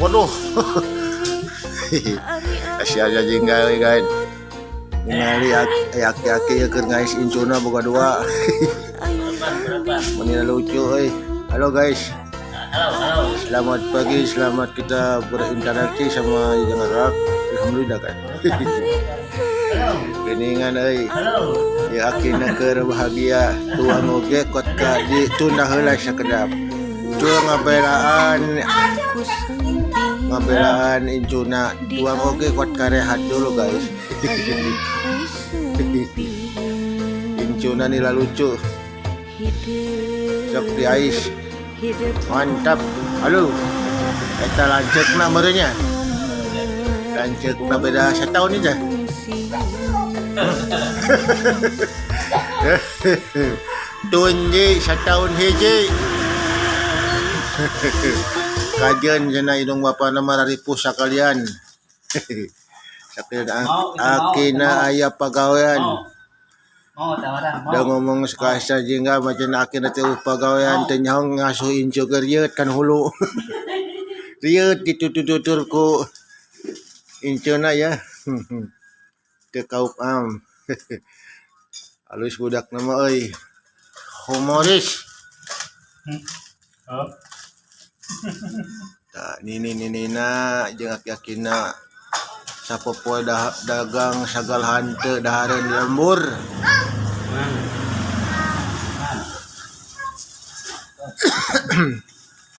Waduh. Asia aja jingga euy, guys. Ningali aki-aki keur ngais incuna boga dua. Meni lucu euy. Halo, guys. Halo, halo. Selamat pagi, selamat kita berinteraksi sama Jajang Rak. Alhamdulillah kan. Geningan euy. Halo. Ya, akina keur bahagia, tuang oge kot ka ditunda heula sakedap. Tuang ngabelaan ngabelaan incuna, tuang oge kot karehat dulu, guys. Incuna nila lucu. Sok diais. Mantap. Halo. Eta lanceukna meureun nya. Lanceukna beda setahun aja. Tunji setahun hiji. Kajeun cenah indung bapana mah raripuh sakalian. Sakalian Mau, itu mau, akina itu mau. Aya pagawean. Mau. Mau tawaran, mau. Da ngomong sakasa jingga macam akina teh pagawean teh nyaho ngasuh incu ge rieut kan hulu. Rieut ditutur-tutur ku incuna ya. Teu kaup am. Halus budak nama euy. Humoris. Oh. Tah, nini ninina jeung aki-akina sapopoe dagang sagala hanteu dahareun lembur. Mana?